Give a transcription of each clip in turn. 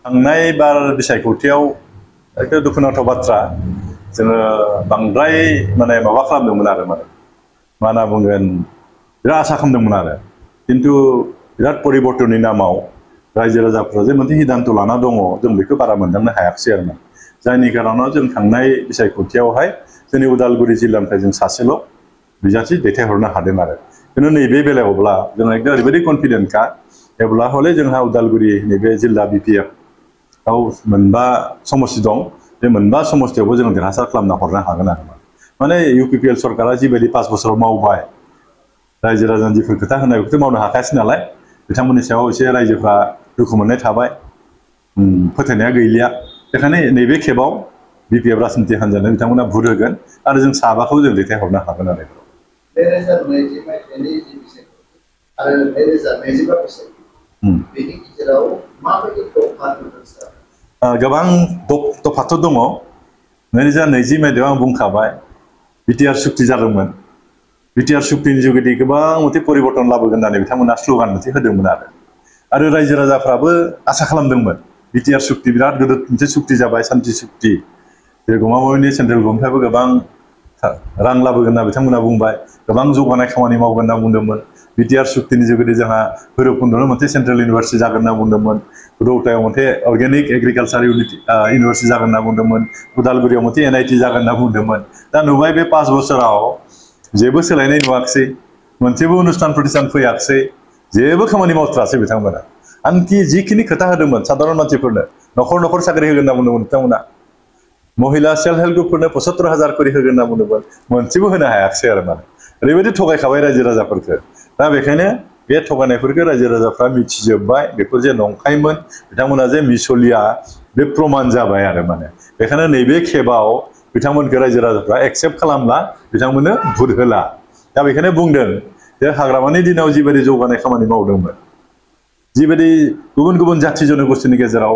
थांनाय बार बिसायख'थियाव एकदम दुखुनांथाव बाथ्रा जोङो बांद्राय माने माबा खालामदोंमोन आरो मा होनना बुंगोन बिराद आसा खालामदोंमोन आरो खिन्थु बिराद परिबर्तननि नामाव रायजो राजाफ्रा जे मोनसे सिद्धांत लाना दङ जों बेखौ बारा मोनदांनो हायाखिसै आरो जायनि खारनाव जों थांनाय बिसायख'थियावहाय जोंनि उदालगुरि जिल्लानिफ्राय जों सासेल' बिजाथि दैथायहरनो हादों आरो खिन्थु नैबे बेलायावब्ला जों एकदम ओरैबायदि कनफिडेन्टखा जेब्ला हले जोंहा उदालगुरि नैबे जिल्ला बिपिएफ आव मोनबा समस्ति दं बे मोनबा समस्तियावबो जों देरहासार खालामना हरनो हागोन आरो माने इउपिपिएल सरकारा जिबायदि 5 बोसोराव मावबाय रायजो राजानि जिफोर खोथा होनायखौथ' मावनो हाखायासै नालाय बिथांमोननि सायाव एसे रायजोफ्रा दुखु मोननाय थाबाय फोथायनाया गैलिया बेखायनो नैबे खेबाव बिपिएफ राजनिति हान्जानो बिथांमोना भुट होगोन आरो जों साबाखौ जों दैथायहरनो हागोन आरो 2020 मायथाइनि जि बिसायख'थि आरो 2025 बिसायख'थि बेनि गेजेराव माबायदि दफा नुदों सार? गोबां तफाथ' दङ 2020 मायथाइयाव आं बुंखाबाय बिटिआर सुक्ति जादोंमोन बिटिआर सुक्तिनि जुगेदि गोबां मोनसे परिबर्तन लाबोगोन होननानै बिथांमोना स्ल'गान मोनसे होदोंमोन आरो रायजो राजाफ्राबो आसा खालामदोंमोन बिटिआर सुक्ति बिराद गिदिर मोनसे सुक्ति जाबाय शान्ति सुक्ति बे गमामायैनो सेन्ट्रेल गभर्नमेन्टआबो गोबां रां लाबोगोन होनना बिथांमोना बुंबाय गोबां जौगानाय खामानि मावगोन होनना बुंदोंमोन बिटिआर सुक्तिनि जुगेदि जोंहा भैरबकुन्द'आवनो मोनसे सेन्ट्रेल इउनिभारसिटि जागोन होनना बुंदोंमोन रौतायाव मोनसे अर्गेनिक एग्रिकालचार इउनिभारसिटि जागोन होनना बुंदोंमोन उदालगुरियाव मोनसे एनआईटि जागोन होनना बुंदोंमोन दा नुबाय बे 5 बोसोराव जेबो सोलायनाय नुवाखिसै मोनसेबो अनुष्ठान प्रतिष्ठान फैयाखिसै जेबो खामानि मावथ्रासै बिथांमोना आनखि जिखिनि खोथा होदोंमोन साधारन मानसिफोरनो न'खर न'खर साख्रि होगोन होनना बुंदोंमोन बिथांमोना महिला सेल्फ हेल्प ग्रुपफोरनो 75,000 करि होगोन होनना बुंदोंमोन मोनसेबो होनो हायाखिसै आरो माने ओरैबायदि थगायखाबाय रायजो राजाफोरखौ दा बेखायनो बे थगायनायफोरखौ रायजो राजाफ्रा मिथिजोब्बाय बेफोर जे नंखायमोन बिथांमोना जे मिसलिया बे प्रमाण जाबाय आरो माने बेखायनो नैबे खेबाव बिथांमोनखौ रायजो राजाफ्रा एक्सेप्ट खालामला बिथांमोननो भुट होला दा बेखायनो बुंदों जे हाग्रामानि दिनाव जिबायदि जौगानाय खामानि मावदोंमोन जिबायदि गुबुन गुबुन जाथि जनगोष्ठीनि गेजेराव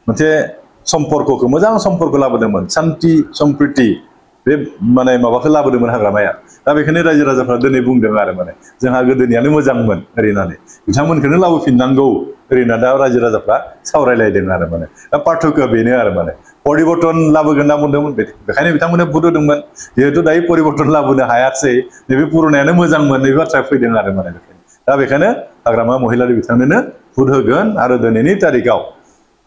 मोनसे सम्पर्कखौ मोजां सम्पर्क लाबोदोंमोन शान्ति सम्प्रिति बे माने माबाखौ लाबोदोंमोन हाग्रामाया दा बेखायनो रायजो राजाफ्रा दिनै बुंदों आरो माने जोंहा गोदोनियानो मोजांमोन ओरैनानै बिथांमोनखौनो लाबोफिननांगौ ओरैना दा रायजो राजाफ्रा सावरायलायदों आरो माने दा पार्थक्यआ बेनो आरो माने परिबर्तन लाबोगोन होनना बुंदोंमोन बेखायनो बिथांमोना भुट होदोंमोन जिहेतु दायो परिबर्तन लाबोनो हायासै नैबे पुरानायानो मोजांमोन नैबे बाथ्राया फैदों आरो माने दा बेखायनो हाग्रामा महिलारि बिथांनोनो भुट होगोन आरो दिनैनि तारिखआव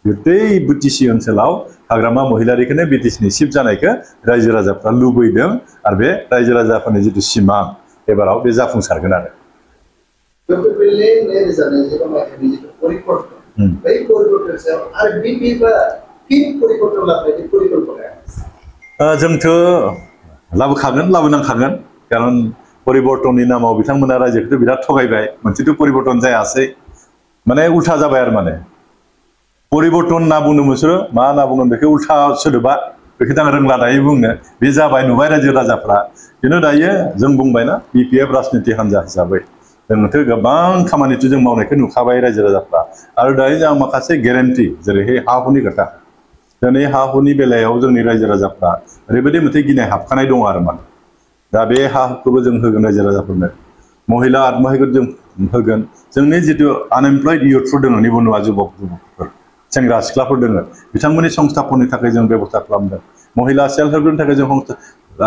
गतै बिटिसि ओनसोलाव हाग्रामा महिलारिखौनो बिटिसिनि चिफ जानायखौ रायजो राजाफ्रा लुबैदों आरो बे रायजो राजाफोरनि जिथु सिमां एबाराव बे जाफुंसारगोन आरो जोंथ' लाबोखागोन लाबोनांखागोन खारन परिबर्तननि नामाव बिथांमोना रायजोखौथ' बिराद थगायबाय मोनसेथ' परिबर्तन जायासै माने उल्था जाबाय आरो माने परिबर्तन होनना बुंनो बिसोरो मा होनना बुंगोन बेखौ उल्था सोदोबा बेखौ आं रोंला दायो बुंनो बे जाबाय नुबाय रायजो राजाफ्रा खिन्थु दायो जों बुंबायना बिपिएफ राजनिति हान्जा हिसाबै जोंथ' गोबां खामानिथ' जों मावनायखौ नुखाबाय रायजो राजाफ्रा आरो दायो जों माखासे गेरेन्टि जेरैहाय हा हुनि खोथा दिनै हा हुनि बेलायाव जोंनि रायजो राजाफ्रा ओरैबायदि मोनसे गिनाय हाबखानाय दं आरो माने दा बे हा हुखौबो जों होगोन रायजो राजाफोरनो महिला आत्महत्यखौ जों होगोन जोंनि जिथु आनएमप्लयड इयुथफोर दङ निबनुवा जुबकफोर सेंग्रा सिख्लाफोर दङ बिथांमोननि संस्थापननि थाखाय जों बेबस्था खालामदों महिला सेल्फ हेल्पनि थाखाय जों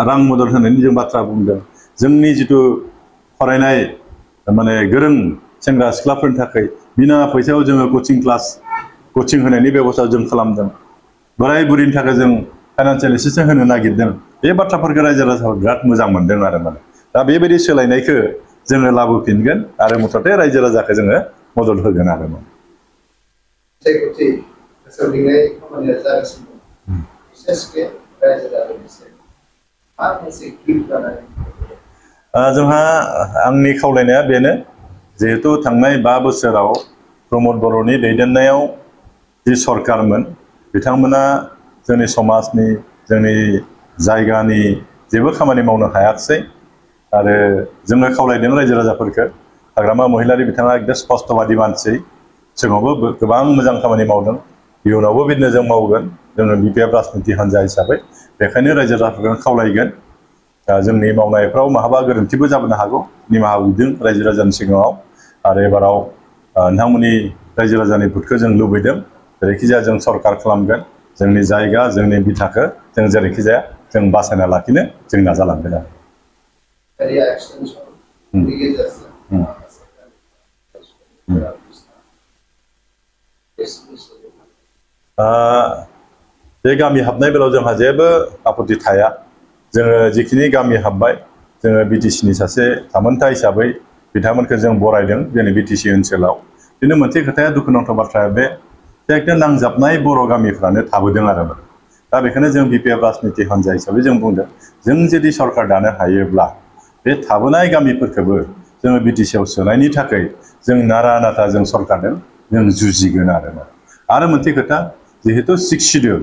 रां मदद होनायनि जों बाथ्रा बुंदों जोंनि जिथु फरायनाय माने गोरों सेंग्रा सिख्लाफोरनि थाखाय बिना फैसायाव जोङो कचिं क्लास कचिं होनायनि बेबस्था जों खालामदों बोराय बुरिनि थाखाय जों फाइनान्सियेल एसिस्टेन्स होनो नागिरदों बे बाथ्राफोरखौ रायजो राजाफ्रा बिराद मोजां मोनदों आरो माने दा बेबायदि सोलायनायखौ जोङो लाबोफिनगोन आरो मथथे रायजो राजाखौ जोङो मदद होगोन आरो जोंहा आंनि खावलायनाया बेनो जिहेतु थांनाय 5 बोसोराव प्रमद बर'नि दैदेननायाव जि सरकारमोन बिथांमोना जोंनि समाजनि जोंनि जायगानि जेबो खामानि मावनो हायाखिसै आरो जोङो खावलायदों रायजो राजाफोरखौ हाग्रामा महिलारि बिथाङा एकदम स्पष्टबादि मानसि सिगाङावबो गोबां मोजां खामानि मावदों इयुनावबो बिदिनो जों मावगोन जोङो बिपिएफ राजनिति हान्जा हिसाबै बेखायनो रायजो राजाफोरखौ खावलायगोन जोंनि मावनायफ्राव माहाबा गोरोन्थिबो जाबोनो हागौ निमाहा बिदों रायजो राजानि सिगाङाव आरो एबाराव नोंथांमोननि रायजो राजानि भुटखौ जों लुबैदों जेरैखिजाया जों सरकार खालामगोन जोंनि जायगा जोंनि बिथाखौ जों जेरैखिजाया जों बासायना लाखिनो जों नाजालांगोन आरो एरिया एक्सटेंशन नि गेजेरजों बे गामि हाबनाय बेलायाव जोंहा जेबो आपत्ति थाया जोङो जिखिनि गामि हाबबाय जोङो बिटिसिनि सासे थामोनथा हिसाबै बिथांमोनखौ जों बरायदों जोंनि बिटिसि ओनसोलाव बिदिनो मोनसे खोथाया दुखुनांथाव बाथ्राया बे एकदम नांजाबनाय बर' गामिफ्रानो थाबोदों आरो दा बेखायनो जों बिपिएफ राजनिति हान्जा हिसाबै जों बुंदों जों जुदि सरकार दानो हायोब्ला बे थाबोनाय गामिफोरखौबो जोङो बिटिसिआव सोनायनि थाखाय जों नारा नाथा जों सरकारजों जों जुजिगोन आरो मोनसे खोथा जिहेतु 6 शिड्युल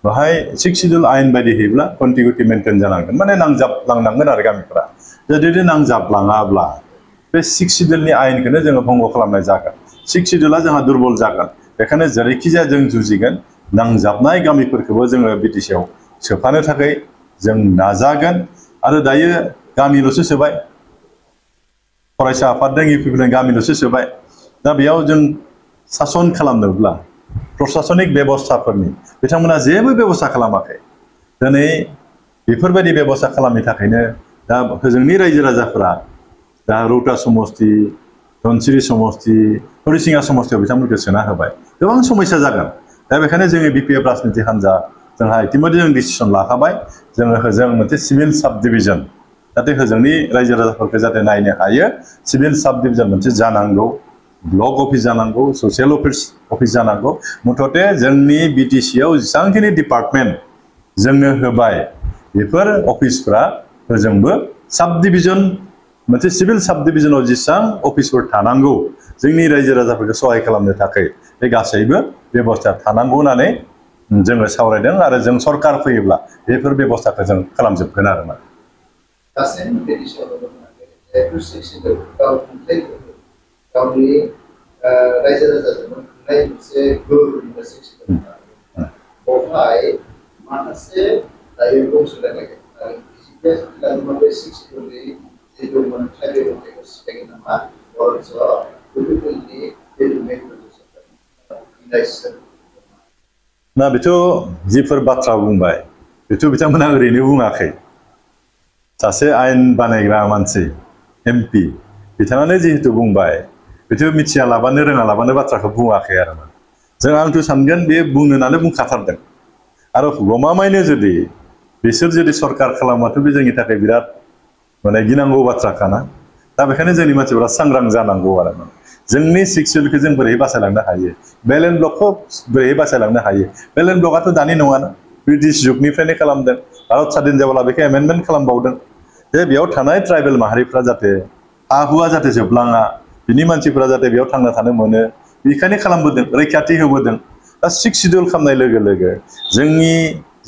बाहाय 6 शिड्युल आयेन बायदियैब्ला कन्टिगिउटि मेनटेन जानांगोन माने नांजाबलांनांगोन आरो गामिफोरा जुदि नांजाबलाङाब्ला बे 6 शिड्युलनि आयेनखौनो जोङो भंग खालामनाय जागोन 6 शिड्युला जोंहा दुर्बल जागोन बेखायनो जेरैखिजाया जों जुजिगोन नांजाबनाय गामिफोरखौबो जोङो बिटिसिआव सोफानो थाखाय जों नाजागोन आरो दायो गामिल'सो सोबाय फरायसा आफादजों इउपिपिएल गामिल'सो सोबाय दा बेयाव जों सासन खालामनोब्ला प्रशासनिक बेबस्थाफोरनि बिथांमोना जेबो बेबस्था खालामाखै दिनै बेफोरबायदि बेबस्था खालामनो थाखायनो दा जोंनि रायजो राजाफोरा दा रौता समस्ति धनसिरि समस्ति हरिसिङा समस्तियाव बिथांमोनखौ सोना होबाय गोबां समस्या जागोन दा बेखायनो जोंनि बिपिएफ राजनिति हान्जा जोंहा इतिमধ্যे जों डिसिसन लाखाबाय जोङो होजों मोनसे सिभिल साब डिभिजन जाहाथे होजोंनि रायजो राजाफोरखौ जाहाथे नायनो हायो सिभिल साब डिभिजन मोनसे जानांगौ ब्लक अफिस जानांगौ ससियेल अफिस जानांगौ मुथते जोंनि बिटिसिआव जेसेबांखिनि डिपार्टमेन्ट जोंनो होबाय बेफोर अफिसफ्रा होजोंबो साब डिभिजन मोनसे सिभिल साब डिभिजनाव जेसेबां अफिसफोर थानांगौ जोंनि रायजो राजाफोरखौ सहाय खालामनो थाखाय बे गासैबो बेबस्था थानांगौ होननानै जोङो सावरायदों आरो जों सरकार फैयोब्ला बेफोर बेबस्थाखौ जों खालामजोबगोन आरो मा गासैबो बिटिसिआव जेहेतु 6 शिड्युल गावनि रायजो राजाजों खुंनाय मोनसे गोहोनिबो 6 शिड्युल बेवहाय माखासे दायो दंसोलायनाय आरो बिजिपिएस बे 6 शिड्युलनि जिथु मोनथाय बे मोनथायखौ सिफायगोन नामा ओनसोलाव बेफोरबायदि ना बेथ' जिफोर बाथ्रा बुंबाय बेथ' बिथांमोना ओरैनो बुङाखै सासे आयेन बानायग्रा मानसि एमपि बिथाङानो जिहेतु बुंबाय बेथ' मिथिया लाबानो रोङा लाबानो बाथ्राखौ बुङाखै आरो जों आंथ' सानगोन बे बुंनो होननानै बुंखाथारदों आरो गमामायैनो जुदि बिसोर जुदि सरकार खालामाथ' बे जोंनि थाखाय बिराद माने गिनांगौ बाथ्राखाना दा बेखायनो जोंनि मानसिफोरा सांग्रां जानांगौ आरो जोंनि 6 शिड्युलखौ जों बोरै बासायलांनो हायो बेलेन ब्लकखौ बोरै बासायलांनो हायो बेलेन ब्लकआथ' दानि नङाना ब्रिटिश जुगनिफ्रायनो खालामदों भारत स्वाधीन जाब्ला बेखौ एमेन्डमेन्ट खालामबावदों जे बेयाव थानाय ट्राइबेल माहारिफ्रा जाहाथे हा हुआ जाहाथे जोबलाङा बिनि मानसिफोरा जाहाथे बेयाव थांना थानो मोनो बेखायनो खालामबोदों रैखाथि होबोदों दा 6 शिड्युल खालामनाय लोगो लोगो जोंनि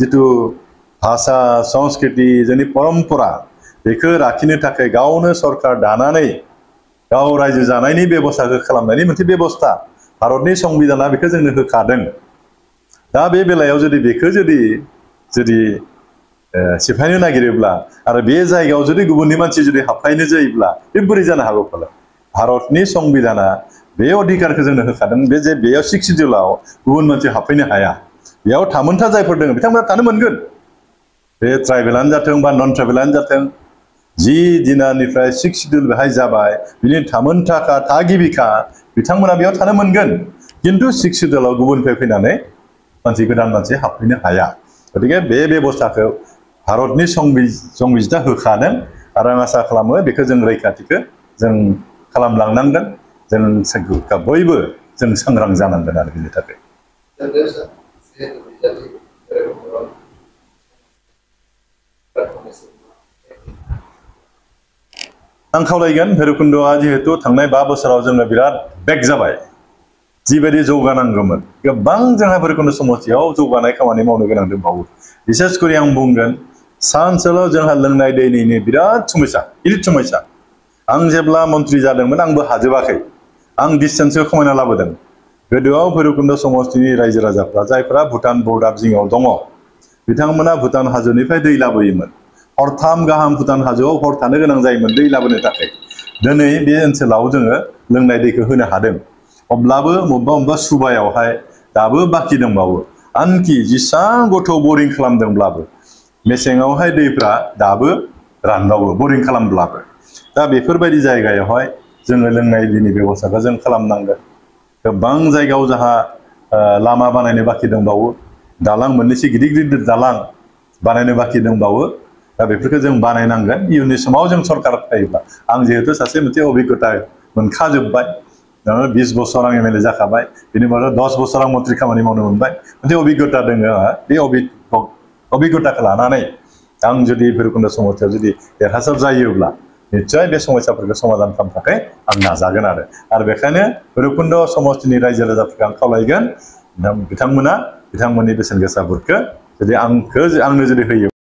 जिथु भाषा संस्कृति जोंनि परम्परा बेखौ लाखिनो थाखाय गावनो सरकार दानानै गाव रायजो जानायनि बेबस्थाखौ खालामनायनि मोनसे बेबस्था भारतनि संबिधाना बेखौ जोंनो होखादों दा बे बेलायाव जुदि बेखौ जुदि सिफायनो नागिरोब्ला आरो बे जायगायाव जुदि गुबुननि मानसि जुदि हाबफायनो जायोब्ला बे बोरै जानो हागौ फालाय भारतनि संबिधाना बे अधिकारखौ जोंनो होखादों बे जे बेयाव 6 शिड्युलाव गुबुन मानसि हाबफैनो हाया बेयाव थामोनथा जायफोर दङ बिथांमोना थानो मोनगोन बे ट्राइबेलानो जाथों बा नन ट्राइबेलानो जाथों जि दिनानिफ्राय 6 शिड्युल बेहाय जाबाय बिनि थामोनथाखा थागिबिखा बिथांमोना बेयाव थानो मोनगोन किन्तु 6 शिड्युलाव गुबुननिफ्राय फैनानै मानसि गोदान मानसि हाबफैनो हाया गतिके बे बेबस्थाखौ भारतनि संबिजिता होखादों आरो आं आसा खालामो बेखौ जों रैखाथिखौ जों खालामलांनांगोन जों बयबो जों सांग्रां जानांगोन आरो बेनि थाखाय आं खावलायगोन भैरबकुन्द'आ जिहेतु थांनाय 5 बोसोराव जोङो बिराद बेक जाबाय जिबायदि जौगानांगौमोन गोबां जोंहा भैरबकुन्द' समस्तियाव जौगानाय खामानि मावनो गोनां दंबावो बिसेस करि आं बुंगोन सा ओनसोलाव जोंहा लोंनाय दैनि बिराद समस्या गिदिर समस्या आं जेब्ला मन्त्रि जादोंमोन आंबो हाजोबाखै आं डिस्टेन्सखौ खमायना लाबोदों गोदोआव भैरबकुन्द' समस्तिनि रायजो राजाफ्रा जायफ्रा भुटान बर्डार जिङाव दङ बिथांमोना भुटान हाजोनिफ्राय दै लाबोयोमोन हरथाम गाहाम भुटान हाजोआव हर थानो गोनां जायोमोन दै लाबोनो थाखाय दिनै बे ओनसोलाव जोङो लोंनाय दैखौ होनो हादों अब्लाबो मबेबा सुबायावहाय दाबो बाखि दंबावो आनखि जेसां गथ' बरिं खालामदोंब्लाबो मेसेङावहाय दैफ्रा दाबो रानबावो बरिं खालामब्लाबो दा बेफोरबायदि जायगायावहाय जोङो लोंनाय दैनि बेबस्थाखौ जों खालामनांगोन गोबां जायगायाव जोंहा लामा बानायनो बाखि दंबावो दालां मोननैसो गिदिर गिदिर दालां बानायनो बाखि दंबावो दा बेफोरखौ जों बानायनांगोन इयुननि समाव जों सरकार थायोब्ला आं जिहेतु सासे मोनसे अभिज्ञता मोनखाजोब्बाय 20 बोसोर आं एमएलए जाखाबाय बिनि उनाव 10 बोसोर आं मन्थ्रि खामानि मावनो मोनबाय मोनसे अभिज्ञता दङ बे अभिज्ञताखौ लानानै आं जुदि भैरबकुन्द समस्यायाव जुदि देरहासार जायोब्ला निश्चय बे समस्याफोरखौ समाधान खालामनो थाखाय आं नाजागोन आरो बेखायनो भैरबकुन्द समस्तिनि रायजो राजाफोरखौ आं खावलायगोन बिथांमोना बिथांमोननि बेसेन गोसा भोटखौ जुदि आंनो जुदि होयो